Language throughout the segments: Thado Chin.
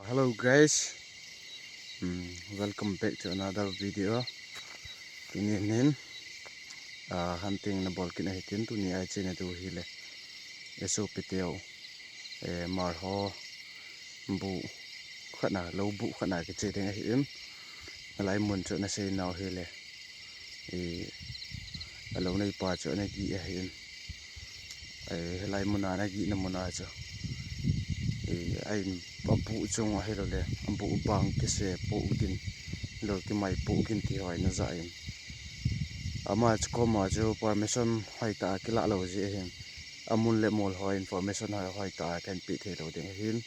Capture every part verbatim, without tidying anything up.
Hello guys, mm, welcome back to another video. Tuni hin, ah, hunting na bol kit ahi tin, tuni a iche na diu hi le, S O P teu, eh, mar ho, bu khat na, lou bu khat na kiche ding ahi in, alai mun chu na sei nau hi le, eh, alou nei pa chu na gi ahi in. Ai, helai muna na gihna muna chu. Ai, ai, a buh chung ahilou le, a buh bang kise poh gin, lou kimai poh gin ti hoi na ja in. Ama chu koma chu permission hoi ta kila lou ji ahin. A mun le mol hoi information hoi hoi ta kan pe thei lou ding ahin.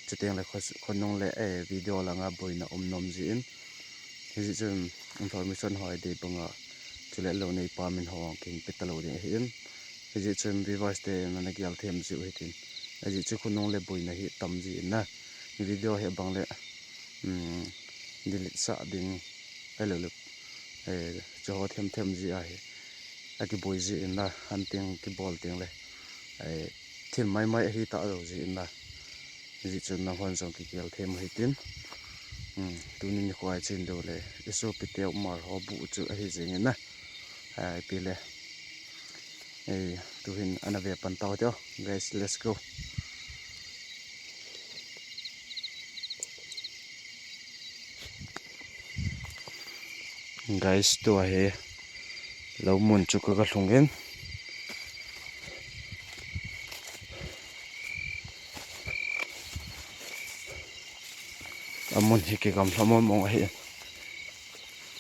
Chuteng le khos-, khonung le, eh, video langa boina um nom ji in. Hijeh chun information hoi dei banga, chule lou nei pa min ho kin pe ta lou ding ahi in. Hijeh chun viewers te na na gel them jiu hitin. Ajeh chu khonung le boina hi tam ji in na. Video hi bang le, um, delete sah ding, ahilou le, eh, chu ho them them ji ahi. A kiboi ji in na, hunting kibol ding le, eh, thil mai mai ahi ta lou ji in na. Hijeh chun nanghon jong kigel them u hitin. Hmm, tuni nikho a ichen diu le, S O P teu mar ho bu chu ahi jeng in na. Ai, pi le. Ei, tu hin ana ve pan tau teo. Guys, let's go. Guys, tua hi lou mun chu ka, ka lhung in. A mun hi kigam lha mong mong ahi.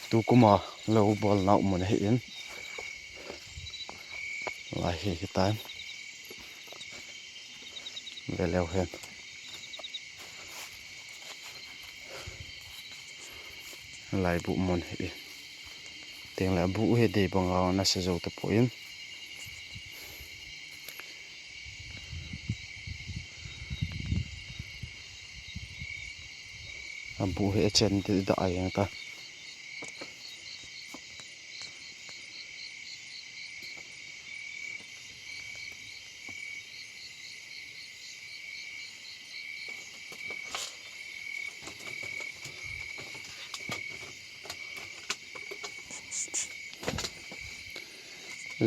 Tu kuma lou bol nau mun ahi in. Lai hi hitan. Ve leu hen. Lai bu mun hi. Teng le bu hi dei banga na se jou tapoi. A bu hi a chen ti da ai ang ta.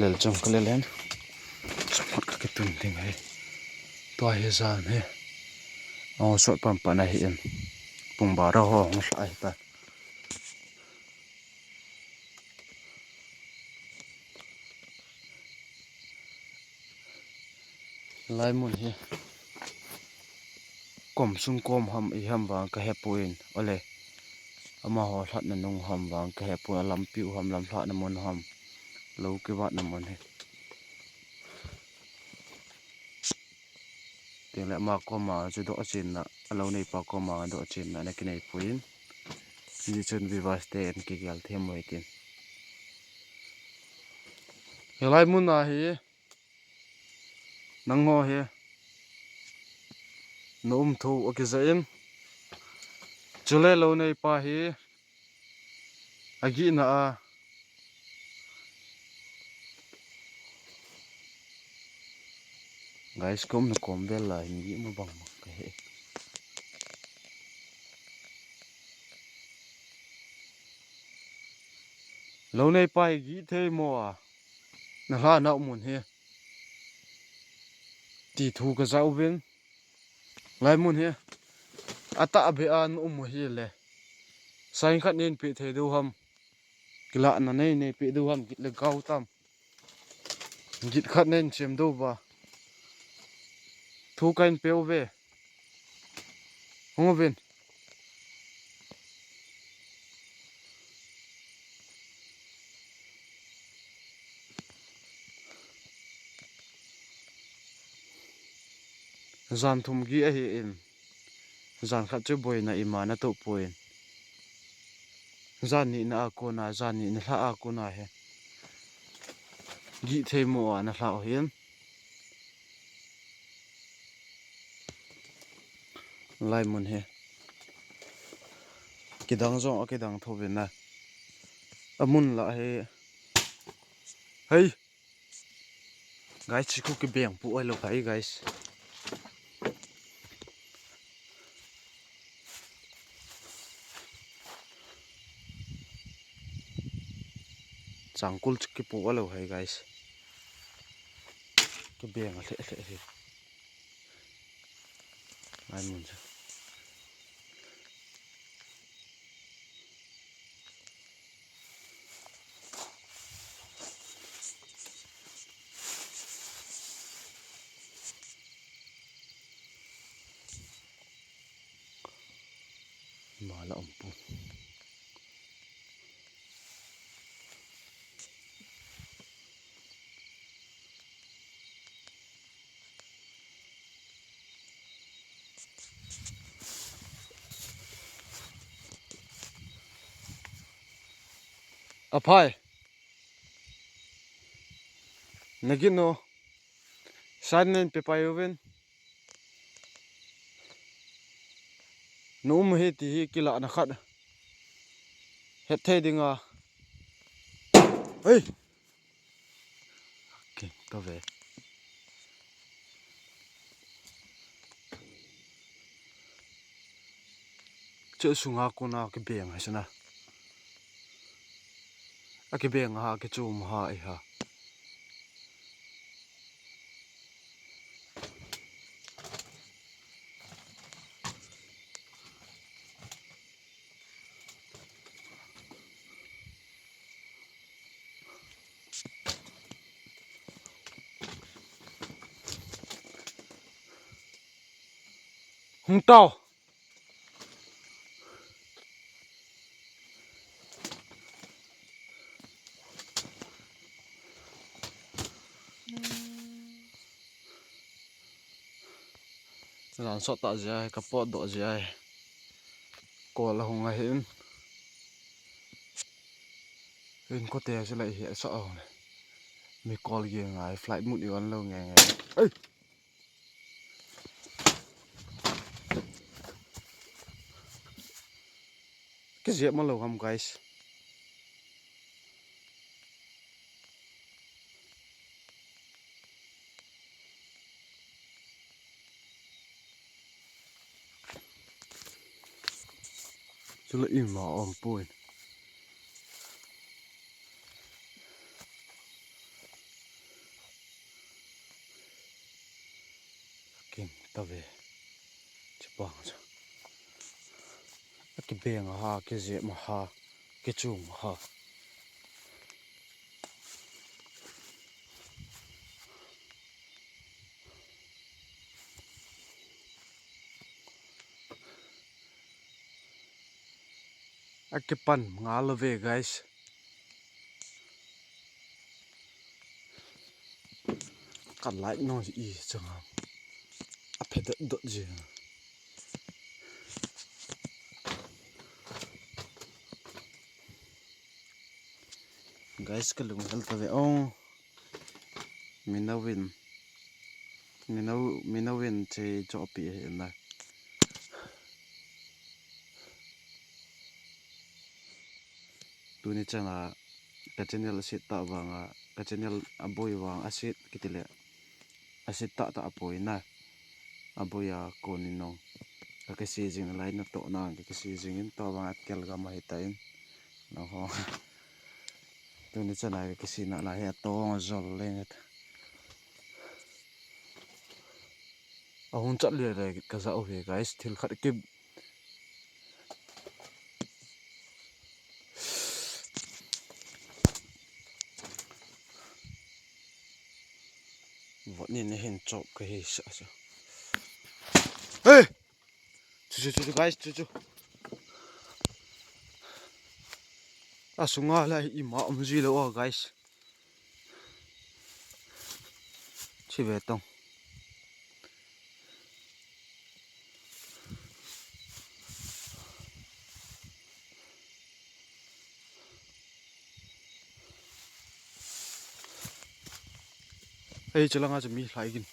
Lel chong ka lel hen. Support ka kitun ding hi. Tua hi jan hi. Ang sot pam pan ahi in. Pung bara ho hong hla ahi ta. Lai mun hi kom sung kom ham i ham vang ka hepoi, ole amaho lhatna nung ham vang ka hepoi, a lampi u ham, lam lhatna mun ham, lou kivatna mun hi. Teng le ama koma chu doh chenna, a lou neipa koma doh chenna na kinei poi. Hijeh chun viewers te an kigel them u hitin. Hilai mun a hi nangho hi na um thu akija in. Chule lou neipa hi agihna a. Guys, ka umna kom vel a hin gih ma bang bang ka he. Lou neipa hi gih thei mo a na lha nau mun hi ti thu ka ja uvin. Lai mun hi atah beh a na um u hi le, sign khat nei pe thei diu ham? Kilahna nei nei pe diu ham? Git le gau tam. Git khat nei chem diu va. Thu kahin pe uve. Hung uvin. Jan thum gih ahi in. Jan khat chu boina ima na toh poi. Jan nina a kona, jan nina lha a kona hi gih thei mo a na lha u hin. Lai mun hi kidang jong akidang tho vin na. A mun la hi. Hei. Guys, chi khu kibeng pu oi lo phai, guys. Changkul chu kipu a lo hai, guys. Kibeng a hle hle hi. Ai mun chu. Mala umpu. Aphai. Nagin no. Sign nen pe pai uvin. Nu um hi ti hi kila na khat. Het thei dinga. Hei. Kei, ka ve. Chu sunga kona kibeng hai sana. A kibeng ha, kichum ha, i ha. Hung tao. Jan sot ta jia, ka pot doh jia. Kol a hung a hin. Hin kote chu lai hi sa a hung. Mi kol ge ngai, flight mode i on lo nge nge. Ei! Kizia ma lo ham, guys. Chule ima om poi. Kin ta ve. Chipang chu. Kibeng a ha, kizia ma ha, kichum ha. Akipan ngal ve, guys. Ka light no i changa. A phe dot dot je. Guys, ka lung hel ta ve ong. Minawin. Minaw, Minawin che cho pi he na. Tuni chana ka channel a sit ta vanga, ka channel a boi vang a sit kiti le. A sit ta ta a poi na. A boi a kon in nong. Ka kisi jing lai na to na, ka kisi jing in to vanga kel gam a hi ta in. Na ho. Tuni chana ka kisi na la he to jol le ngat. A hun chat le le ka ja u he, guys, thil khat ki Vot ni na hin chop ka hi sa sa. Hey! Chu, chu, chu, chu, guys, chu, chu. A sunga la ima um ji lo, guys. Chi ve tong. Hei, chalanga cha mi hlai gin.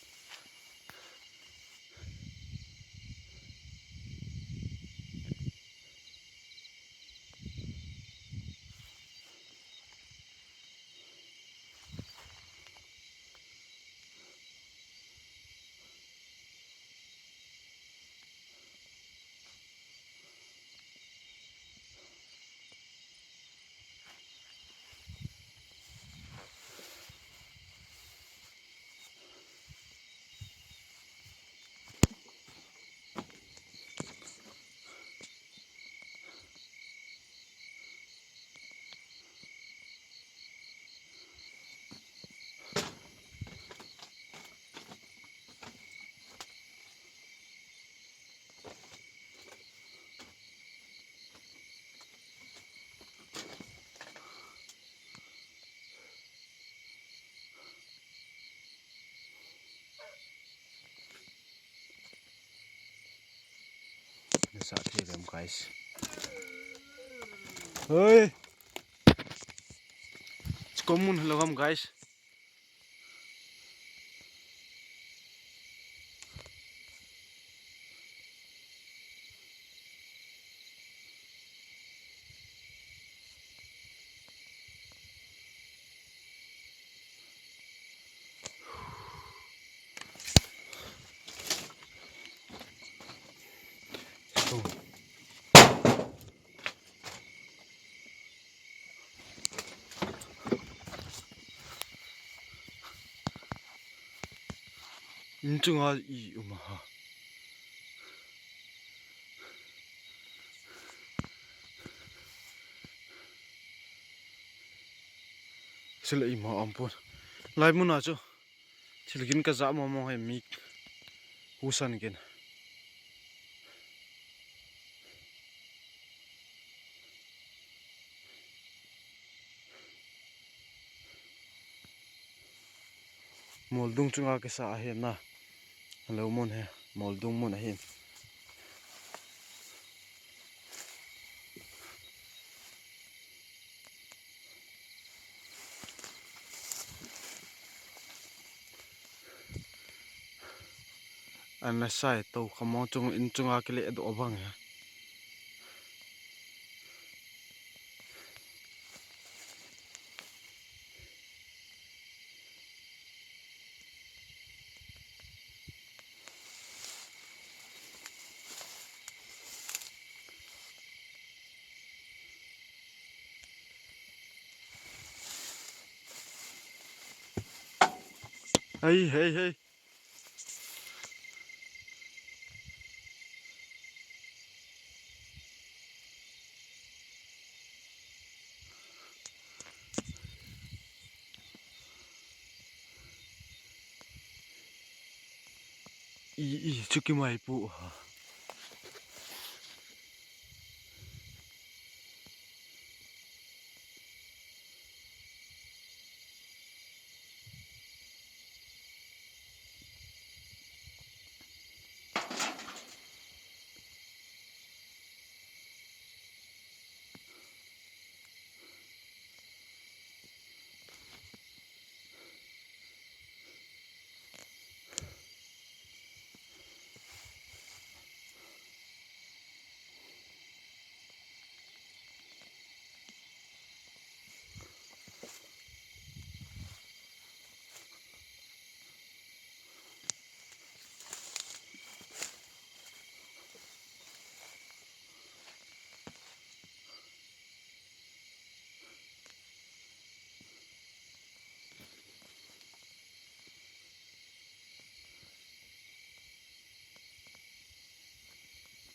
Sa thei lem, guys. Hoi. Chukom mun hello ham, guys. Inchunga i um a ha. Sila i ma ampon. Lai muna chu. Thil gin ka ja momo he mi husan gin. Moldung chunga kisa ahi na. Lo mun he, moldung mun ahin. Ana sai to khamong chung in chunga kile do bang ya. Hey, hey, hey. I, i, chuki mai pu ha.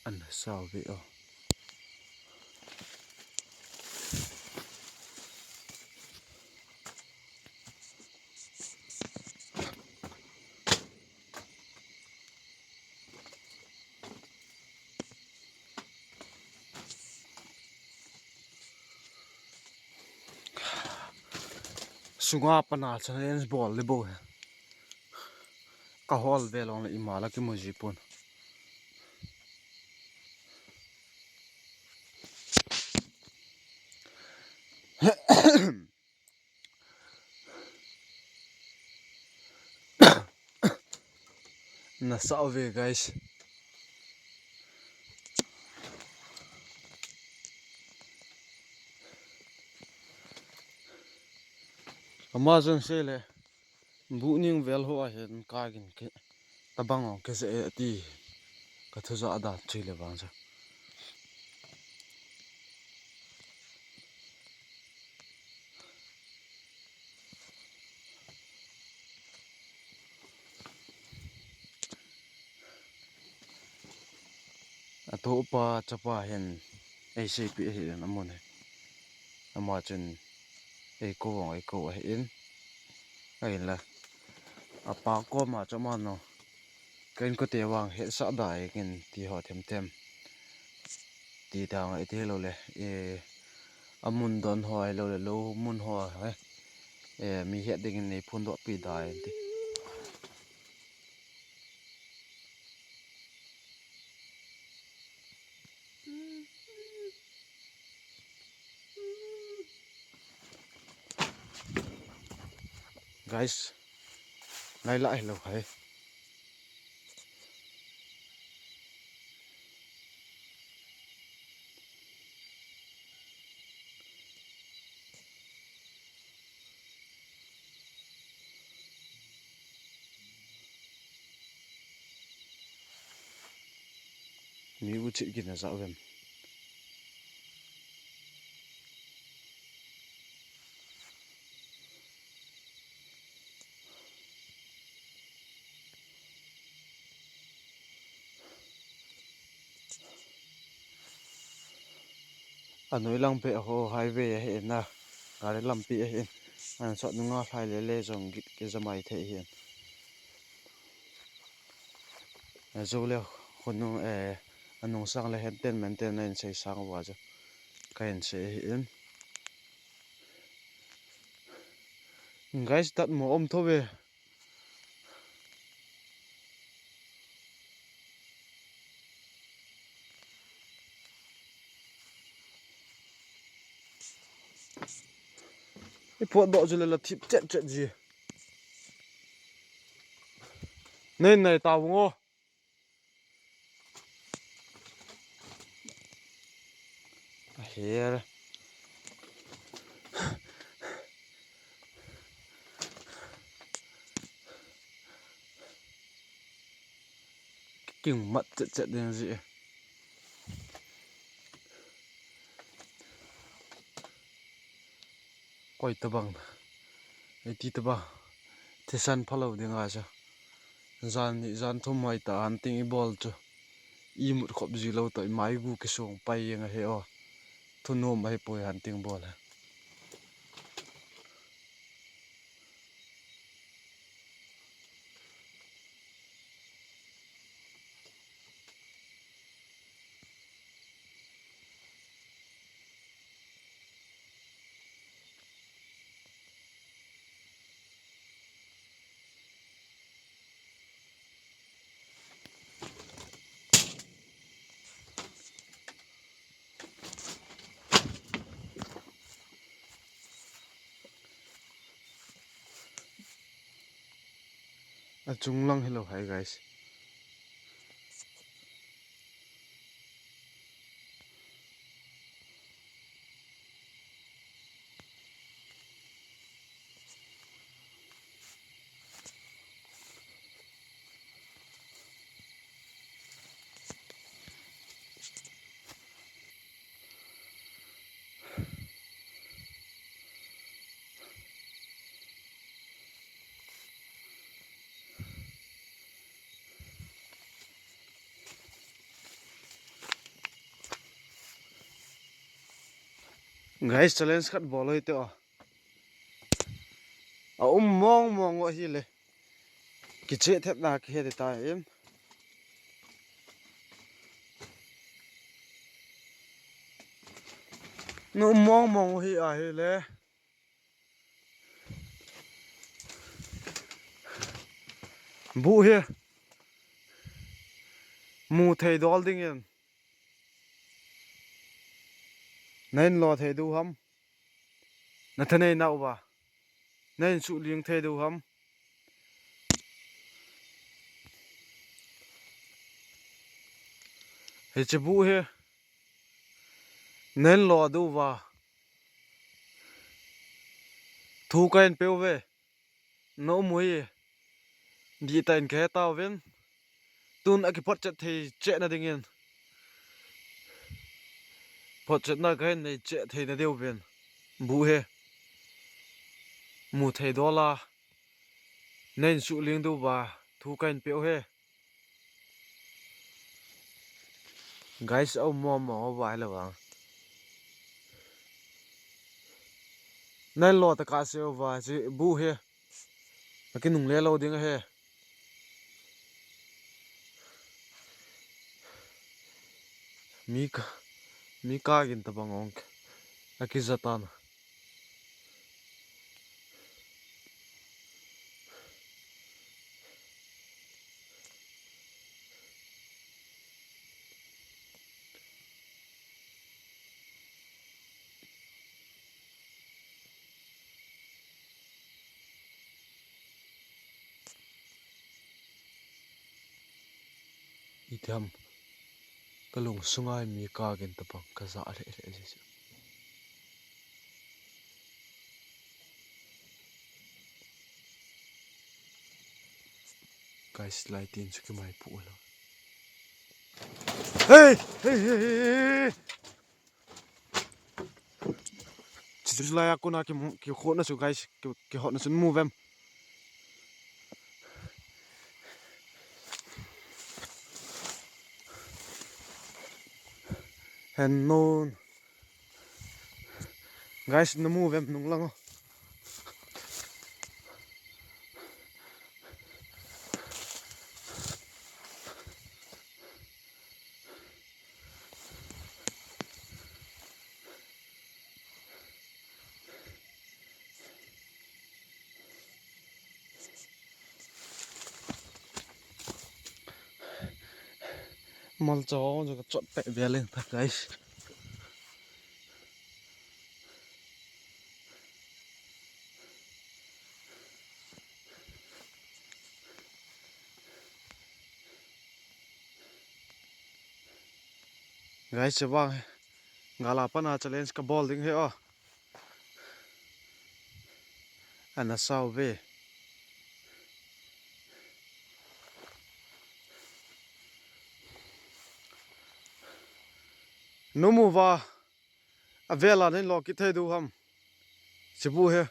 Ana sao ve o. Sunga pana challenge bol le bo he. Ka hol ve long le ima la kimu ji pon. Na sao ve, guys. Ama jong sei le, bu ning vel ho ahin ka gin ke, tabang ong ke se e ti, ka thu ja da chi le vang sa. Atopa chapa hin ei seipeh ahin amun hi. Ama chun ei kou vang ei kou ahin. Ahinla. Apa koma chu amanu. Ka inkote vang hetsah da e kin ti ho themthem. Ti tang e ti hilou le. E, amun don ho hilou le, lou mun ho he. E, mi het dingin nei phondoh pi da e ti. Guys, ngai la hello hai. Mi u chit kin a za vem. Anoi lang pe ho highway ahi na. Gari lampi ahi. An sot nunga hlai le le jong git ke jamai thei hi. Ajo le khonung, eh, anung sang le henten menten na in sei sang wa jo. Ka in sei ahi in. Guys, tat mo om tho ve. I pot doh chu le la thip chet chet ji. Nei nei ta vung o. Here. King mat chet chet ding ji. Koi tabang. Iti tabang. Thisan phalo ding a cha. Jan ni jan thum hoi ta hunting i bol chu. I mut khop ji lo ta i mai gu kisung pai jeng ahi o. Thunom ahi poi hunting bol a. Achung lang hilou hai, guys. Guys, challenge khat bol hite o. A um mong mong o hile. Kiche thep na kihe ta em. Nu um mong mong o hi ahile. Bu hi. Mu thei dol dingin. Nahin lo thei diu ham. Na thanei nau va. Nahin suhling thei diu ham. Hiche bu hi. Nahin lo diu va. Thu kahin peu ve. Na um u hi. Dihtah in kahe tauvin. Tun a kiphotchet thei cheh na dingin. Photchetna kahin nei cheh thei na diuvin. Bu hi. Mu thei dol a. Nahin suhling diu va. Thu kahin peu hi. Guys, au mo mo va le vang. Nahin lo ta ka se va, chi bu hi. Aki nung le lo ding hi. Mi ka, mi ka gin ta bang ong. Aki jatan. Tiam, kalung sunga mi kagin tapang kaja le le ji. Guys, lai tin chu kimai pu lo. Hey, hey, hey, hey, hey. Chitris lai a kona ki, ki khona chu guys, ki, ki hotna chu mu vem. Hen non. Guys, namu vem nung lang o. Malcha ho chu kachot peh vel in ta, guys. Guys, chevang gala pana challenge kabol ding ahi o. Ana sao ve. Numu va. Avela nen lo kit thei diu ham. Chibu he.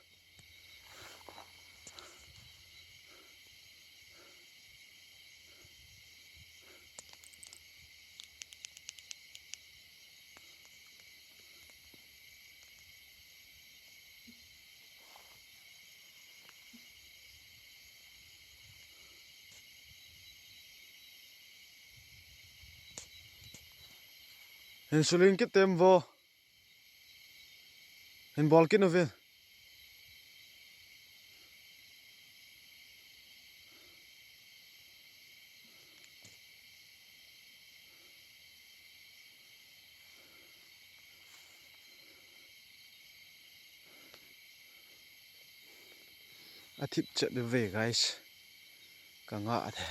Insulin kit tem vo. Hin bol kit uvin. Athip chet uve, guys. Kanga athe.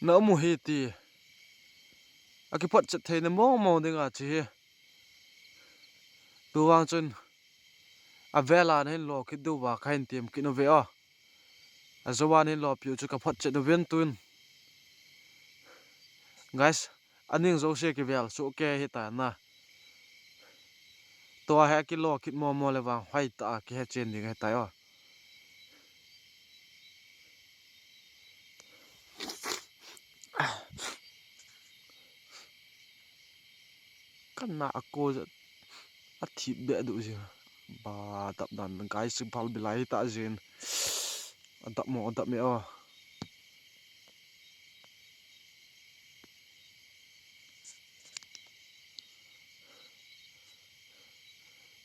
Na um u hiti. Akiphot chet theina mong mong dinga chi hi. Tuvang chun avela nahin lo kit diuva kahin tem kit uve o. Ajoa nahin lopi u chu kaphot chet uvin tun. Guys, aning jouse kivel soh kei hita na. Tua hi akilo kit momo le vang hoitah a kihe chen ding ahitai o. Kana ako athip be du jin. Ba dap dan guys, phal bilai ta jin. Adap mo, adap me o.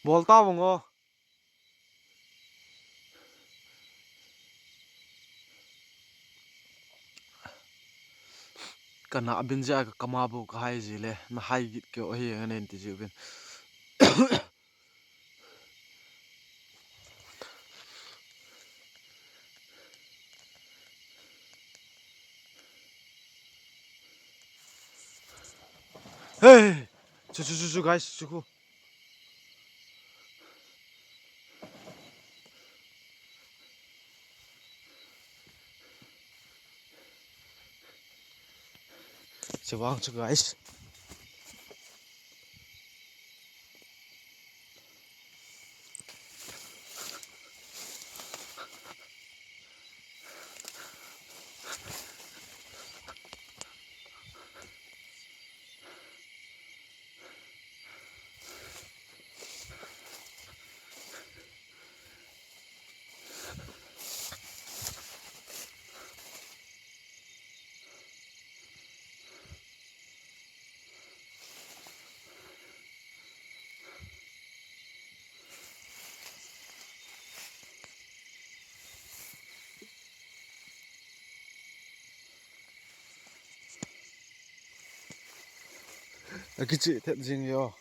Bol ta vang o. Kana bin ja ka kama bu kahai ji le, nahai git keu ahi ngan en ti ji bin. Hey! Chu, chu, chu, chu, guys, chu, chu. Chevang chu, guys. Akichi thet jing yo.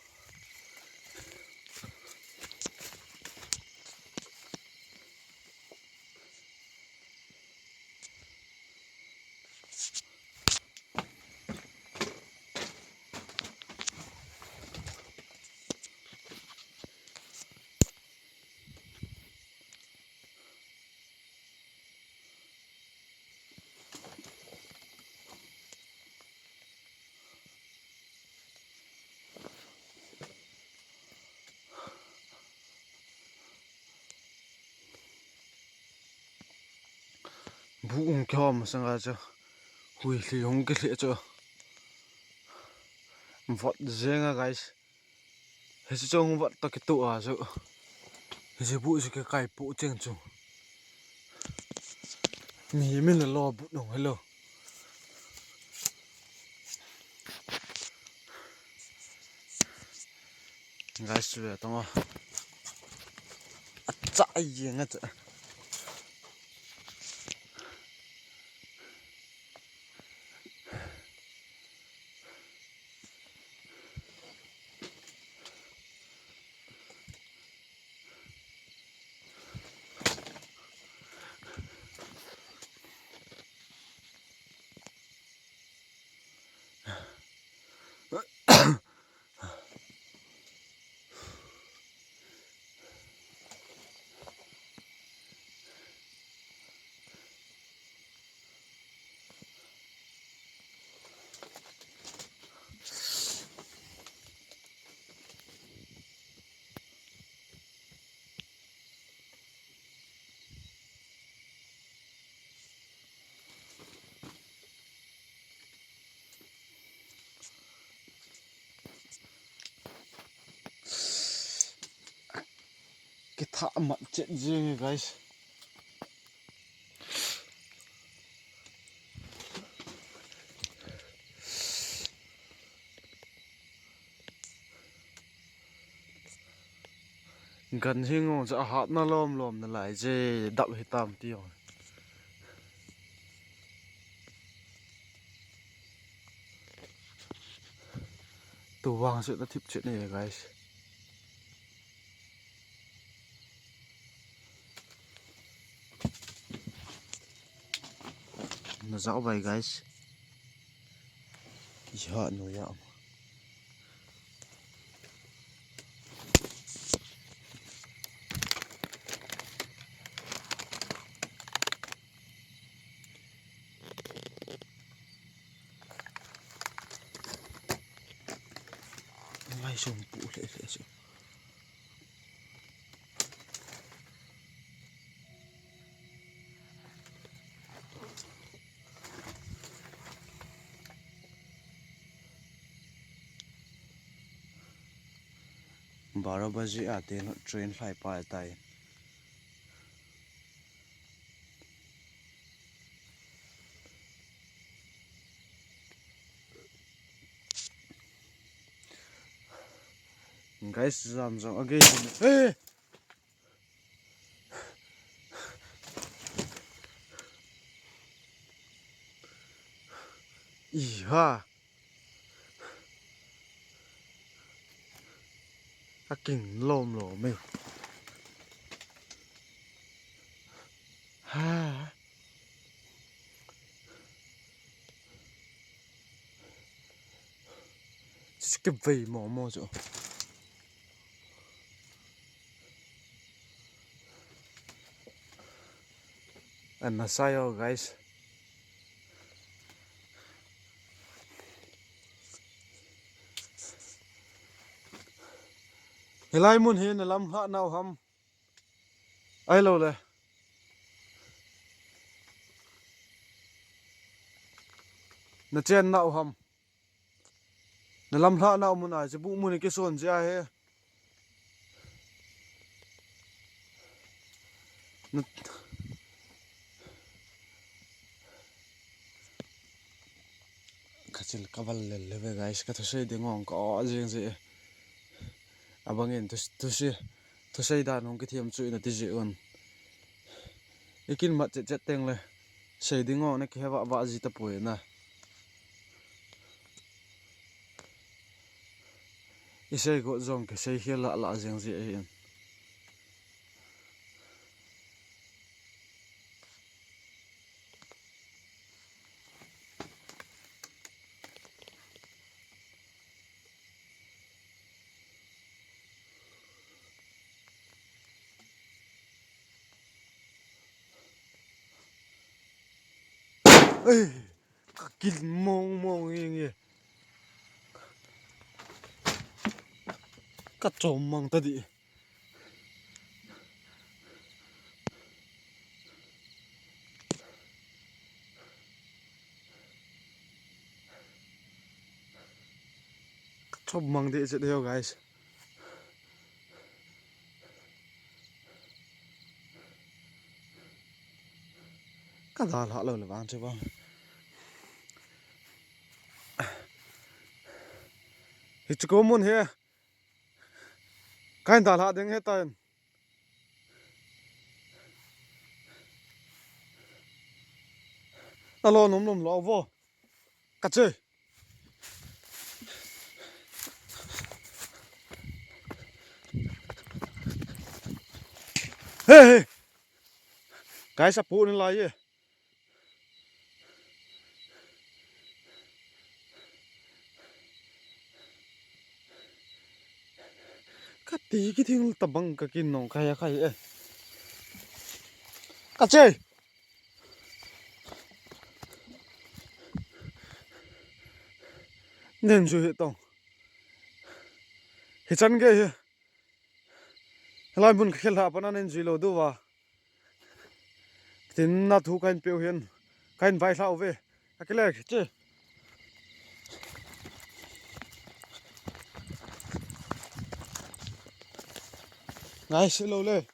Bu hung kihom sanga chu. Hui hli hung kilhi chu. Vot jenga guys. Hiche chu hung vot toh kitoh a chu. Hiche bu chu kikai pu cheng chu. Mi min lo bu nong hello. Guys, chu ve tong a. Acha ai jeng acha. Kithah mat chet jeng e, guys. Gan hi ngong cha hat na lom lom na lai je dap hi tam ti ong. Tu vang se na thip chet ne, guys. Na zau bai, guys. Iha no ya. Ngai sum pu le le su. Baro baje a te no train hlai pa tai. Guys, jam jam again. Hey! Iha. Aking lom lom e. Ha. Chu kivei mo mo chu. Ana sai o, guys. Hilai mun hi na lam hlah nau ham. Ahilou le. Na chen nau ham. Na lam hlah nau mun a, chu bu mun kison jia hi. Na, ka chil ka val lel le ve, guys, ka thusei ding ong ka o jing je. Abang in thus-, thusi, thusei dan ong kithiam chu ina ti je un. I kin mat chet chet teng le. Sei ding ong na kihe vah vah ji tapoi na. I sei got jong kisei khel lah lah jeng ji ahin. Ei, ka kin mong mong ing e. Ka chom mang ta di. Mang deh chet hiu, guys. Ka dalha lou le vang chu vang. Hichu ko mun hi. Kahin dalha ding hitan. Nalo nom nom lo vo. Ka che. Hey, hey. Guys, apu ni lai e. Ka ti kithing tabang ka kin nong kai a kai e. Ka che. Nen ju hi tong. Hichan gei hi. Helai mun ka khel ha pana nen ju lo du va. Tin na thu kahin peu hin. Kahin vai hlau ve. Ka kile che. Guys, hello le.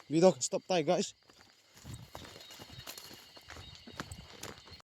Video stop tai, guys.